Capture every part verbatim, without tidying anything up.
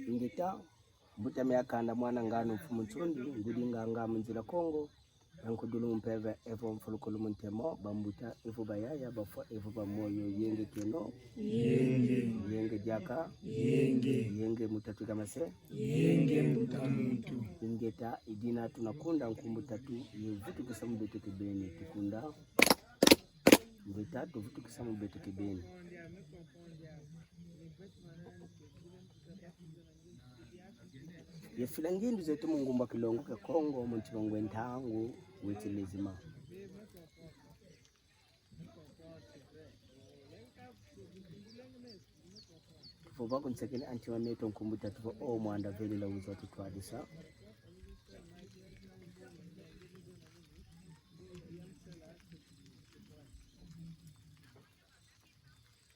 Ingeta, mbuta Miakanda, mwana ngano mfumu Nsundi, ngudi nganga mu nzila Kongo, ya nkudulu mpeve, evo mfulukulu mu ntemo, bambuta, evo bayaya, bafwa, evo bamoyo, yenge keno. Yenge. Yenge diaka. Yenge. Yenge mutatu kamase. Yenge mbuta muntu. Ingeta, idina tunakunda nkumbu tatu, ye vutukisa mu beto kibeni, tukunda. Ingeta, tuvutukisa mu beto kibeni. Ye fila ngindu zeto mu ngumba kilongo ke Kongo, mu ntima ngwe ntangu, weti lezima. Tufo ba kunsekene antima meto nkumbu tatu fo o mwanda veli la uzo tutwadisa.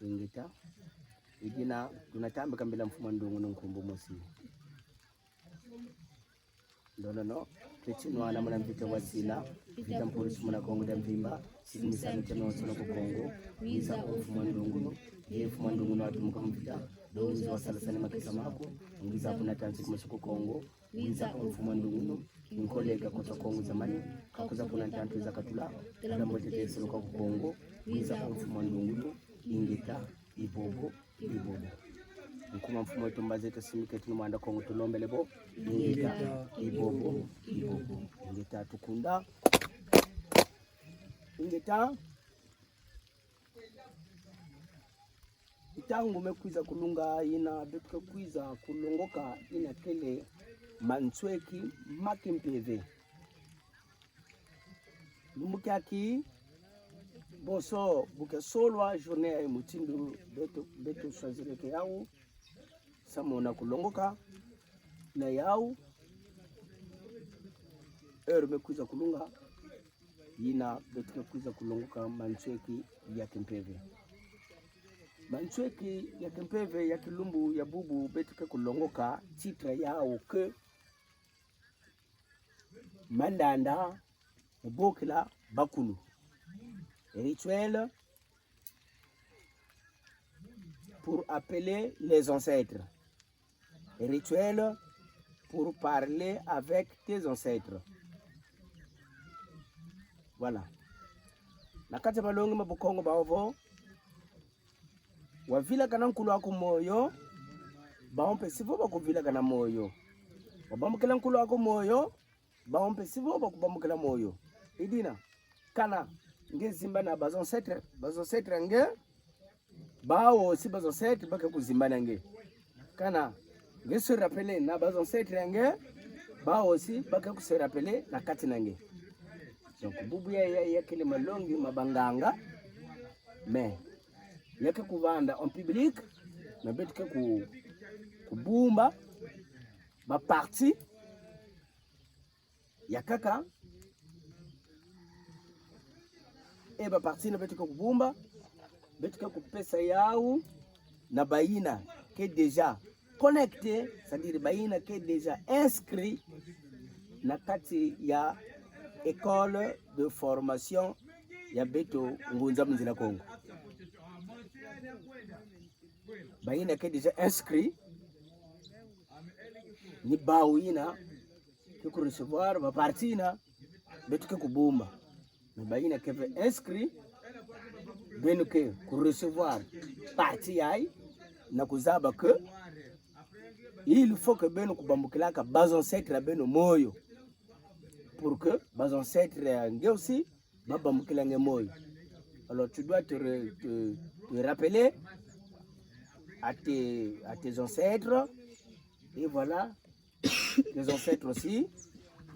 Ingeta. Idina, tunatambika mbila mfumu wa Ndungunu nkumbu mosi. Ndonono, tweti nwana muna mvita wa sina, mvita mpulisi muna Kongo dia mvimba, sisi misano teno sono ku Kongo, wiza o mfumu wa Ndungunu, ye mfumu wa Ndungunu atumuka mvita, do wiza wasalasani makisa mako, ngiza kuna tansi kumasi ku Kongo, wiza o mfumu wa Ndungunu, inkoleka kota Kongo zamani, kakuza kuna ntantu za katula, tala mbote te silo kwa ku Kongo, wiza o mfumu wa Ndungunu, ingeta, ibobo, ibobo. Nkuma mfumu weto mbaze tasimike tunu mwanda Kongo tulombele bo, ingeta, ibobo, ibobo. Ingeta tukunda. Ingeta. Ntangu me kwiza kulunga ina beto ke kwiza kulongoka ina kele mansweki ma kimpeve. Lumbu kiaki, boso bu ke solwa journée ya mutindu beto, beto choisir ke yau, sa mona kulongoka, na yau, heure me kwiza kulunga, ina beto ke kwiza kulongoka mansweki ya kimpeve. Mansweki ya kimpeve ya kilumbu ya bubu beto ke kulongoka titre yau ke mandanda mu bokila bakulu. Rituel pour appeler les ancêtres. Rituel pour parler avec tes ancêtres. Voilà. Na kati ya malongi ma Bukongo baho vo, wavilakana nkulu ako moyo, baho mpe sivo bakuvilakana moyo. Wabambukila nkulu ako moyo, baho mpe sivo bakubambukila moyo. Idina, kana nge zimbana ba ancêtres, ba ancêtres nge, baho si ba ancêtres bake kuzimbana nge. Kana nge se rappeler na ba ancêtres nge, baho si bake ku se rappeler na kati na nge. Donc bubu ya, ya, ya kele malongi ma banganga, mais ya ke kuvanda en public, na beto ke ku, kubumba ba partie ya kaka, e ba partie na beto ke kubumba, beto ke kupesa yau na baina ke déjà connectés, c'est-à-dire baina ke déjà inscrits na kati ya école de formation ya beto Ngunza Mzila Kongo. Baina ke déjà inscrits, ni bawu ina ke ku recevoir, ba partie ina beto ke kubumba. Mais baina ke ve inscrits, beno ke ku recevoir partie yayi, na kuzaba que il faut que beno kubambukilaka ba ancêtres beno moyo, pour que ba ancêtres nge aussi babambukila nge moyo. Alors tu dois te, re-, te, te rappeler à tes, à tes ancêtres, et voilà, tes ancêtres aussi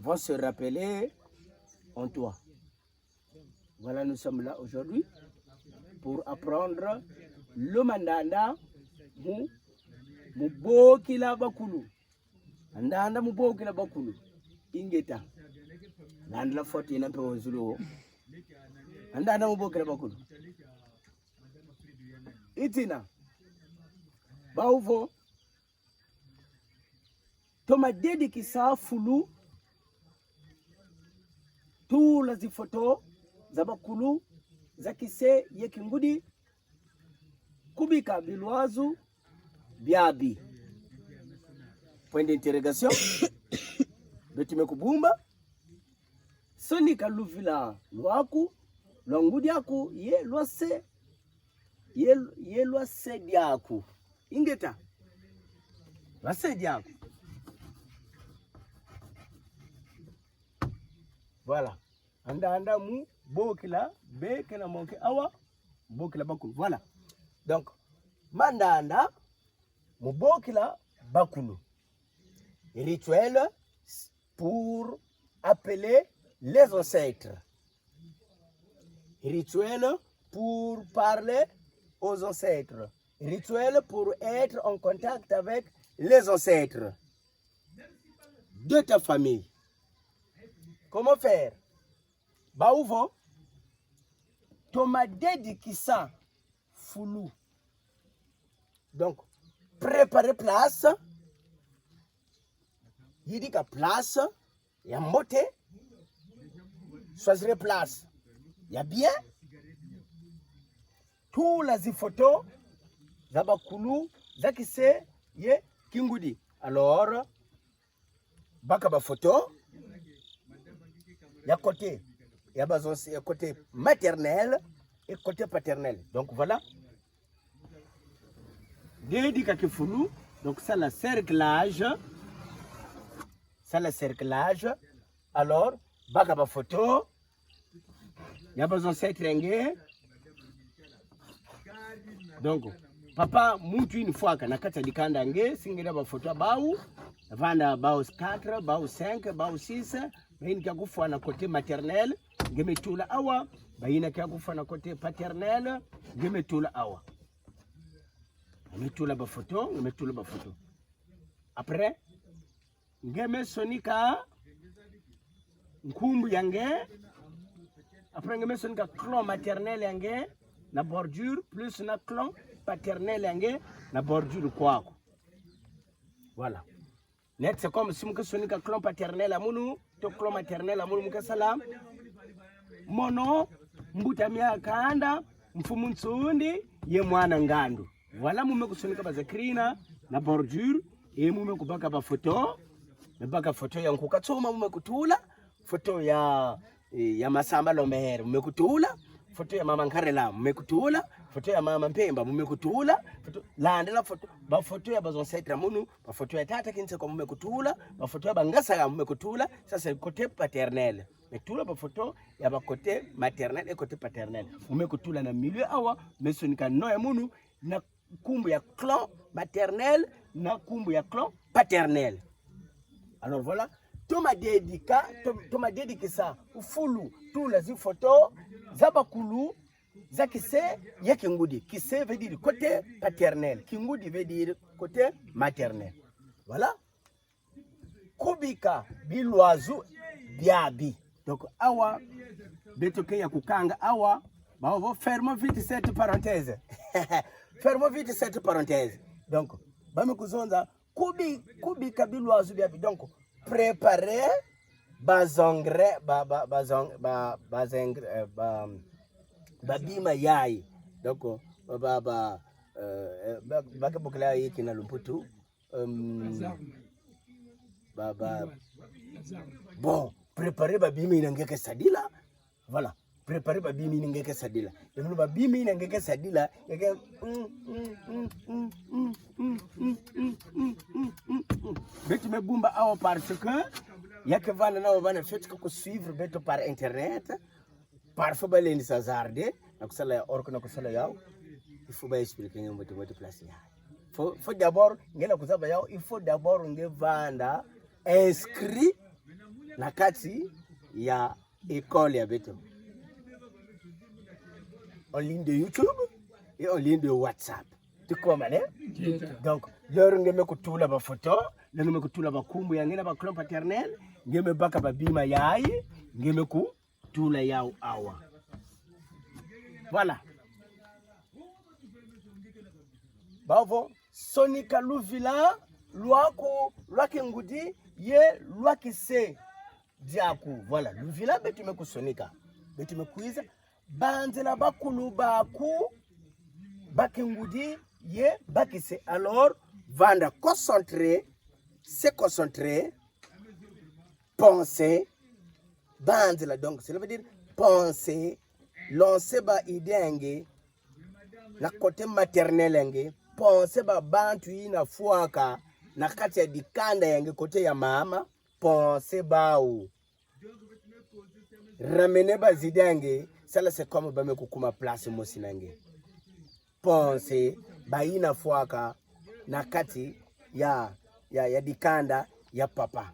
vont se rappeler en toi. Voilà, nous sommes là aujourd'hui pour apprendre le mandanda mu, mu bokila bakulu. Mandanda mu bokila bakulu. Ingeta. Landila foto ina mpe wazulu. Mandanda mu bokila bakulu. Itina. Bawu vo, tomadedikisa fulu, tula zifoto za bakulu, za kise ye kingudi, kubika bilwazu biabi. Point d'interrogation. Beto me kubumba. Sonika luvila lwaku, lwa ngudi aku, ye lwa se, ye, ye lwa se diaku. Ingeta. Lwa se diaku. Voilà. Andanda mu bokila, be kena moke awa, bokila bakulu. Voilà. Donc, mandanda mu bokila bakulu. Rituel pour appeler les ancêtres. Rituel pour parler aux ancêtres. Rituel pour être en contact avec les ancêtres de ta famille. Comment faire? Baovo, toma dedikisa fulu. Donc, préparer place. Yidika place ya mbote. Choisir place ya bien. Tula zi photo za bakulu, za kise, ye kingudi. Alors, baka ba photo ya côté, ya ba zone, ya côté maternel et côté paternel. Donc voilà. Dedika ki fulu, donc sala cerclage. Sala cerclage. Alors, baka ba photo ya ba zone setrenge. Donc, papa, mutu ini fwaka na kati ya dikanda nge, singida ba photo ya bawu, vanda bawu quatre, bawu cinq, bawu six, ba ini kia kufwa na côté maternel, nge me tula awa, ba ini kia kufwa na côté paternel, nge me tula awa. Nge me tula ba photo, nge me tula ba photo. Après, nge me sonika nkumbu ya nge. Après, nge me sonika clan maternel ya nge na bordure, plus na clan paternel ya nge na bordure kwaku. Voilà. Net c'est comme si mu ke sonika clan paternel ya munu, to clan maternel ya munu, mu ke sala: Mono, mbuta Miakanda, Mfumu Nsundi, ye Mwana Ngandu. Voilà, mu me kusonika ba za krina na bordure, e mu me kubaka ba photo, me baka photo ya Nkukatsuma, mu me kutula photo ya, eh, ya Masamba Lomere, mu me kutula photo ya Mama Nkarela, mu me kutula photo ya Mama Mpemba, mu me kutula photo, landila photo, ba photo ya ba ancêtres ya munu, ba photo ya tata Kinseko, mu me kutula ba photo ya ba Ngasaka, mu me kutula. Ça c'est côté paternel. Me tula ba photo ya ba côté maternel et côté paternel. Mu me kutula na milieu awa, me sonika nom ya munu, na nkumbu ya clan maternel, na nkumbu ya clan paternel. Alors voilà, toma dedika, to-, toma dedikisa fulu, tula zi photo za bakulu, za kise, ye kingudi. Kise veut dire côté paternel, kingudi veut dire côté maternel. Voilà. Kubika bilwazu biabi. Donc, awa, beto ke ya kukanga awa, baovo, ferme vite cette parenthèse. Ferme vite cette parenthèse. Donc, ba me kuzonza, kubi-, kubika bilwazu biabi. Donc, préparer ba zongre, ba, ba, ba zong-, ba, ba zengre, euh, ba, ba bima yayi. Donc, ba, ba, euh, ba, ba ke bokila ye kina lumputu. Euh, ba, ba, bon, préparer ba bima ina nge ke sadila. Voilà. Préparer ba bima ina nge ke sadila. Ba bima ina nge ke sadila, nge ke, mm, mm. Beto me bumba awa parce que ya ke vana na vana faites que suivre beto par internet. Parfois, ba lendi s'hazarder na kusala ya ork, na kusala yaw. Il faut ba expliquer nge mbote mbote place ya. Faut, faut d'abord, nge na kuzaba yaw, il faut d'abord nge vanda inscrit na kati ya école ya beto. En ligne de YouTube et en ligne de WhatsApp. Tu comprends, hein? Donc, l'heure nge me kutula ba photo, l'heure nge me kutula ba nkumbu ya nge na ba clan paternel, nge me baka ba bima yayi, nge me ku tula yaw awa. Voilà. Baovo, sonika luvila lwaku, lwa kingudi, ye lwa kise diaku. Voilà, luvila beto me kusonika. Beto me kwiza banzila bakulu baku, ba kingudi, ye ba kise. Alors, vanda concentré se concentrer, penser, banzila. Donc, cela veut dire penser, lancer ba idée ya ngi na côté maternel ya ngi, penser ba bantu yi na fwaka na kati ya dikanda ya ngi côté ya mama, penser bawu. Ramener ba idée ya ngi, sala c'est comme ba me kukuma place mosi na ngi. Penser ba yi na fwaka na kati ya, ya, ya dikanda ya papa.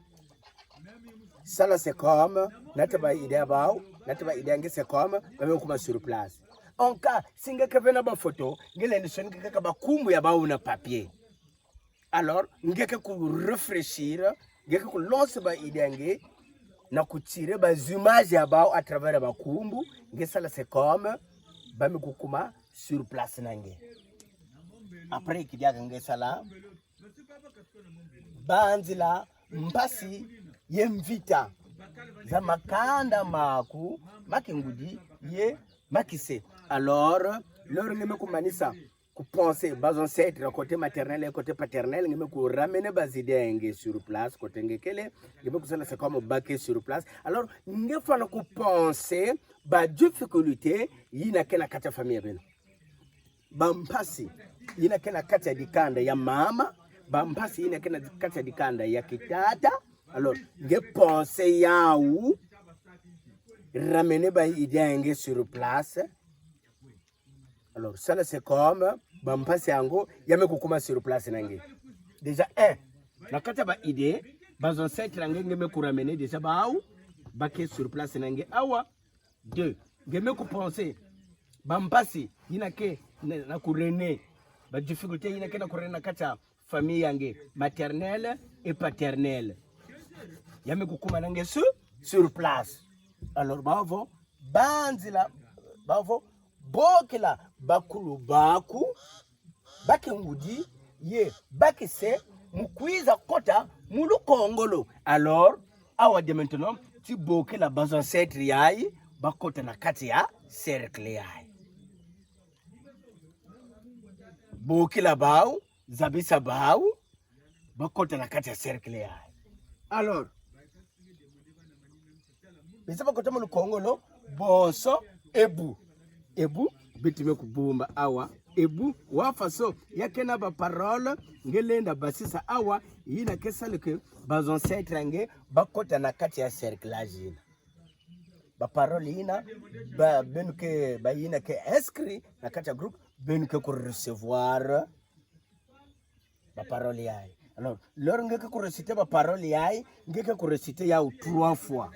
Sala c'est comme, nata ba idée bawu, nata ba idée ya ngi c'est comme ba me kukuma sur place. En cas, si ngi kevena ba photo, ngi lenda soni ngi kaka ba kumbu ya bawu na papier. Alors, ngi ke ku réfléchir, ngi ke ku lancer ba idée ya ngi, na ku tirer ba image ya bawu à travers ba kumbu, ngi sala c'est comme ba me kukuma sur place na ngi. Après, ki diaka ngi sala, banzila mpasi ye mvita za makanda maku, ma kingudi ye ma kise. Alors, lor ngi me kumanisa ku penser ba ancêtres côté maternel et côté paternel, ngi me ku ramener ba idée ya ngi sur place, côté ngi kele, ngi me ku sala c'est comme ba ke sur place. Alors, ngi fwana ku penser ba difficulté yi na ke na kati ya famille beno. Ba mpasi yi na ke na kati ya dikanda ya mama, ba mpasi yi na ke na kati ya dikanda ya kitata. Alors, ngi penser yawu, ramener ba idée ya ngi sur place. Alors, sala c'est comme ba mpasi yango ya me kukuma sur place na ngi. Déjà, un, na kati ya ba idée, ba ancêtres ya ngi ngi me ku ramener déjà bawu ba ke sur place na ngi awa. Deux, ngi me ku penser ba mpasi yi na ke na, na ku rene, ba difficulté yi na ke na ku rene na kati ya famille ya ngi, maternelle et paternelle. Ya me kukuma na ngi sur, sur place. Alors, bawu vo, banzila, bawu vo, bokila bakulu baku, ba kingudi ye ba kise, mu kwiza kota mu lukongolo. Alors, awa dès maintenant, ti bokila ba ancêtres yayi ba kota na kati ya cercle yayi. Bokila bawu, zabisa bawu, ba kota na kati ya cercle yayi. Alors, bisi ba kota mu lukongolo, bonso, ebu. Ebu, beti me ku bumba awa. Ebu, wa façon ya ke na ba parole ngi lenda basisa awa, yi na ke sala ke ba ancêtres ya ngi ba kota na kati ya cerclage yi na. Ba parole yi na, ba, beno ke, ba yi na ke inscrit na kati ya groupe, beno ke ku recevoir ba parole yayi. Alors, lor ngi ke ku réciter ba parole yayi, ngi ke ku réciter yawu trois fois.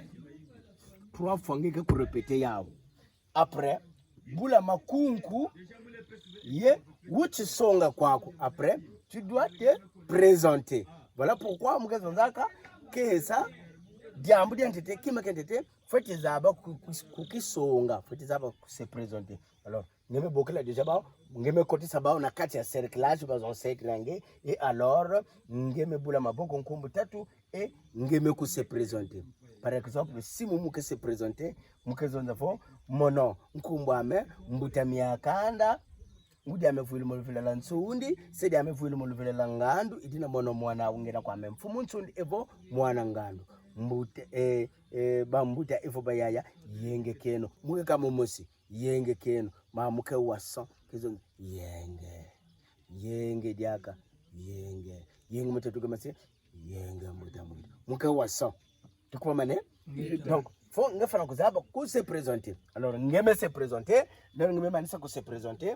Trois fois ngi ke ku répéter yawu. Après, bula makunku ye wuti songa kwaku. Après, tu dois te présenter. Voilà pourquoi mu ke zonzaka ke sa, diambu dia ntete, kima ke ntete, fweti zaba ku, ku, ku ki songa, fweti zaba ku se présenter. Alors, ngi me bokila déjà bawu, ngi me kotisa bawu na kati ya cerclage, ba ancêtres ya ngi, et alors, ngi me bula maboko nkumbu tatu, et ngi me ku se présenter. Par exemple, simu mu ke se présenter, mu ke zonza vo, mono, nkumbu ame, Mbuta Miakanda, ngudi ame vwili mu luvila lwa Nsundi, sedi ame vwili mu luvila lwa Ngandu, idina mono mwana wungena kwa ame Mfumu Nsundi, evo mwana Ngandu. Mbuta, eh, eh, ba mbuta evo ba yaya, yenge keno. Mu ke ka momosi. Yenge keno. Ma mu ke wason, ke zo, yenge. Yenge diaka. Yenge. Yenge mutatu ke masi. Yenge mbuta mbuta. Mu ke wason. Tuko mane? Ngeta. Donc, vo ngi fwana ku zaba ku se présenter. Alors, ngi me se présenter. Donc, ngi me manisa ku se présenter.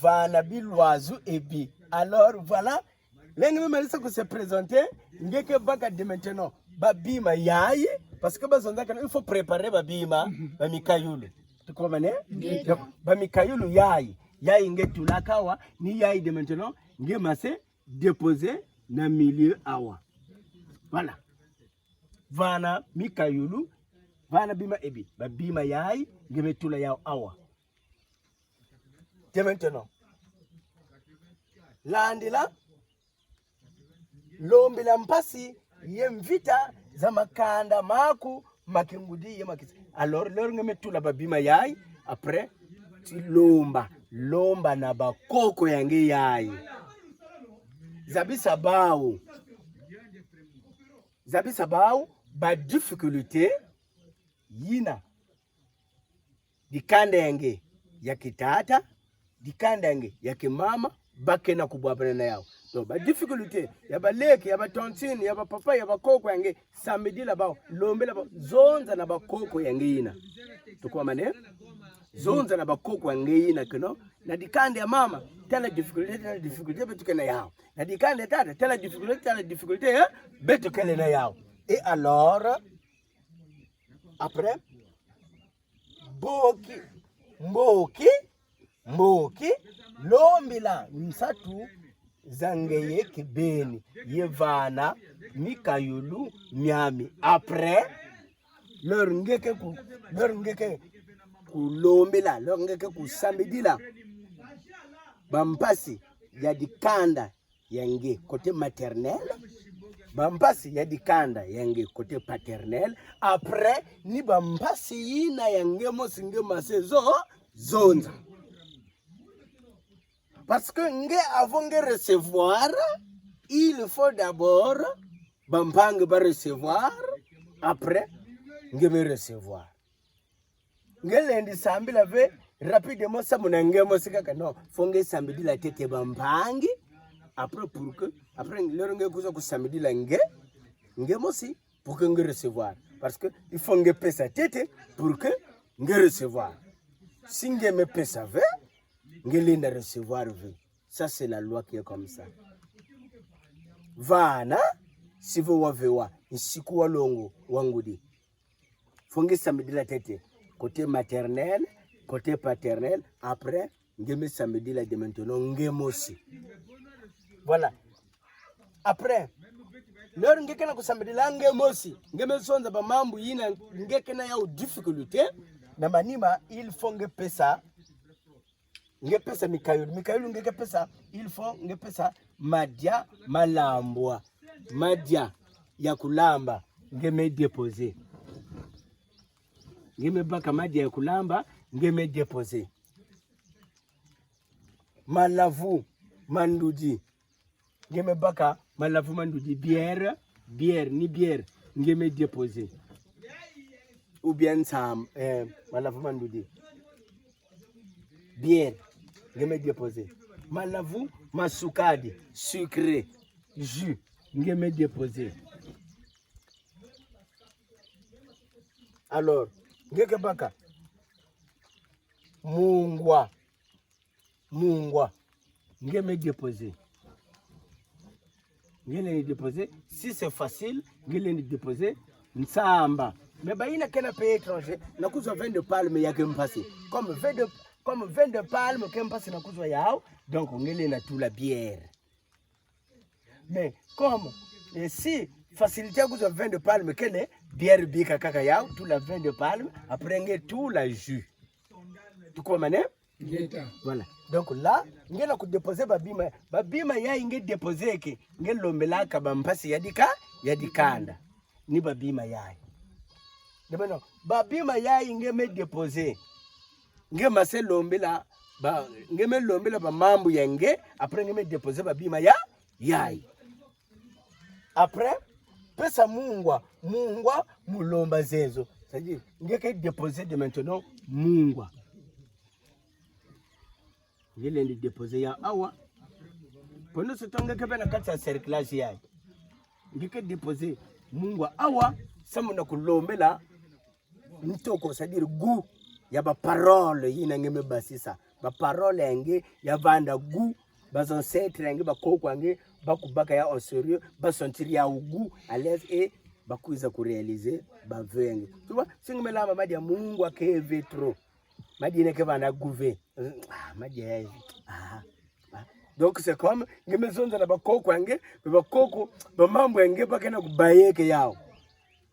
Vana bi Loiseau Ebi. Alors, voilà. Lenge me manisa ku se présenter, ngi ke baka dès maintenant ba bima yayi, parce que ba zonza kana, il faut préparer ba bima, ba Mikayulu. Tuko mane? Ngeta. Donc, ba Mikayulu yayi, yayi ngi tulaka awa, ni yayi dès maintenant, ngi me se déposer na milieu awa. Voilà. Vana Mikayulu, vana bima Ebi, ba bima yayi, ngi me tula yaw awa. Dès maintenant. Landila, lombila mpasi ye mvita za makanda maku, ma kingudi ye ma kise. Alors, lor ngi me tula ba bima yayi, après, ti lomba, lomba na ba koko ya ngi yayi. Zabisa bawu. Zabisa bawu ba difficulté yina dikanda ya nge ya kitata, dikanda ya nge ya kimama, ba kena kubwabana na yawu. Donc, ba difficulté ya baleki, ya ba tantine, ya ba papa, ya ba koko ya nge, samidila bawu, lombila bawu, zonza na ba koko ya nge yina. Tukwamane? Zonza na ba koko ya nge yina, keno. Na dikanda ya mama, tala difficulté, tala difficulté, beto kena yawu. Na dikanda ya tata, tala difficulté, tala difficulté, eh? Beto kena yawu. Et alors, après, mboki, mboki, mboki, lombila nsatu za nge ye kibeni, ye vana mikayulu miami. Après, l'heure nge ke ku, l'heure nge ke kulombila, l'heure nge ke kusamidila bampasi ya dikanda ya nge côté maternel, bampasi ya dikanda ya nge côté paternel, après, ni bampasi yina ya nge mosi nge mase zo, zonza. Parce que nge, avant nge recevoir, il faut d'abord bampangi ba recevoir, après, nge me recevoir. Nge lendi sambila ve rapidement samu na nge mosi kaka, non. Faut nge samidila tete bampangi. Après, pour que, après, l'heure nge kwiza kusamidila nge, nge mosi, pour que nge recevoir. Parce que il faut nge pesa tete pour que nge recevoir. Si nge me pesa ve, nge lenda recevoir ve. Ça, c'est la loi qui est comme ça. Vana, si vo wa vewa, nsiku wa longo, wa ngudi, faut nge samidila tete côté maternel, côté paternel, après, nge me samidila dès maintenant nge mosi. Voilà. Après, l'heure nge kena kusamidila nge mosi, nge me zonza bamambu yina nge kena yawu difficulté, na manima, il faut nge pesa, nge pesa mikayulu. Mikayulu nge ke pesa, il faut nge pesa madia malambwa. Madia ya kulamba, nge me déposer. Nge me baka madia ya kulamba, nge me déposer. Malavu ma ndudi, nge me baka malavu ma ndudi, bière, bière, ni bière, nge me déposer. Ou bien sam, eh, malavu ma ndudi. Bière, nge me déposer. Malavu ma sukari, sucré, jus, nge me déposer. Alors, nge ke baka mungwa. Mungwa. Nge me déposer. Nge lendi déposer. Si c'est facile, nge lendi déposer nsamba. Mais bayina kena pays étranger, na kuzwa vin de palme ya ke mpasi. Comme vin de, comme vin de palme ke mpasi na kuzwa yawu, donc nge lenda tula bière. Mais comme, eh, si facilité ya kuzwa vin de palme kena, bière bika kaka yawu, tula vin de palme, après nge tula jus. Tukwamane? Ingeta. Voilà. Donc là, nge na kudéposer babima, babima yayi nge déposer ke, nge lombelaka bampasi ya dika, ya dikanda. Ni babima yayi. Debeno, babima yayi nge me déposer. Nge mase lombela, ba, nge me lombela bamambu ya nge, après nge me déposer babima ya, yayi. Après, pesa mungwa, mungwa mu lomba zezo. C'est-à-dire, nge ke déposer dès maintenant mungwa. Nge lendi déposer yawu awa. Pendant ce temps, nge ke bena kati ya cerclage yayi. Nge ke déposer mungwa awa, samu na kulombela ntoko, c'est-à-dire goût ya baparole yina nge me basisa. Baparole ya nge ya vanda goût, ba ancêtres ya nge, bakoko ya nge, ba kubaka yawu au sérieux, ba sentir yawu goût, à l'aise, et ba kwiza kuréaliser ba vœux ya nge. Tu vois, si nge me lamba madia mungwa ke ve trop. Madia yina ke vanda goût ve. Ah, madia yayi. Ah. Ah. Donc c'est comme, nge me zonza na bakoko ya nge, mais bakoko, bamambu ya nge ba kena kubayeke yawu.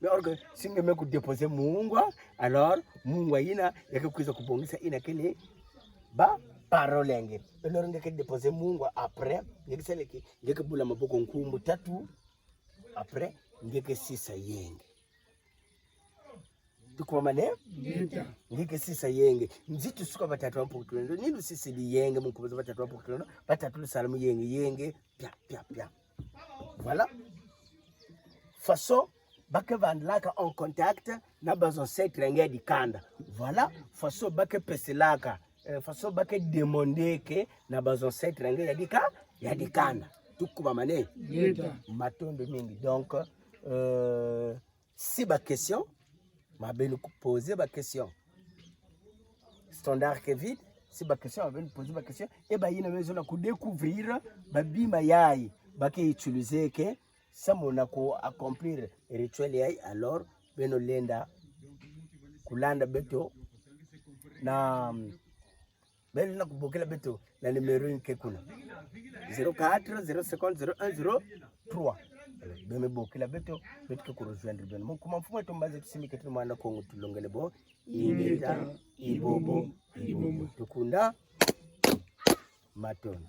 Mais or que, si nge me kudéposer mungwa, alors, mungwa yina, ya ke kwiza kubongisa yina kena baparole ya nge. Alors nge ke déposer mungwa, après, nge ke seleki, nge ke bula maboko nkumbu tatu, après, nge ke sisa yenge. Tukwamane? Ngeta. Ngike sisa yenge. Nzitu suka batatu wa mpokutulendo. Nilu sisi di yenge, munkubuza batatu wa mpokutulendo. Batatu lusala mu yenge, yenge. Pia, pia, pia. Voilà. Façon, ba ke vandilaka en contact na ba ancêtres ya nge ya dikanda. Voilà. Façon, ba ke peselaka. Eh, façon, ba ke demandeke na ba ancêtres ya nge ya dika-, ya dikanda. Tukwamane? Ngeta. Matondo mingi. Donc, euh, si ba question, mabeno ku poser ba question. Standard ke vide, si ba question, mabeno poser ba question. E ba yina besoin na ku découvrir ba bima yayi, ba ke utiliser ke, samu na ku accomplir rituel yayi, alors, beno lenda, ku landa beto, na, beno lenda ku bokila beto, na numéro inke kuna. Zéro quatre, zéro cinquante, zéro un, zéro trois. Beno bokila beto, beto ke ku rejoindre beno. Mo kuma mfumu eto Mbazi Tusimi Ketino Mwanda Kongo Tulongele bo. Ingeta, ibobo, ibobo. Tukunda, matondo.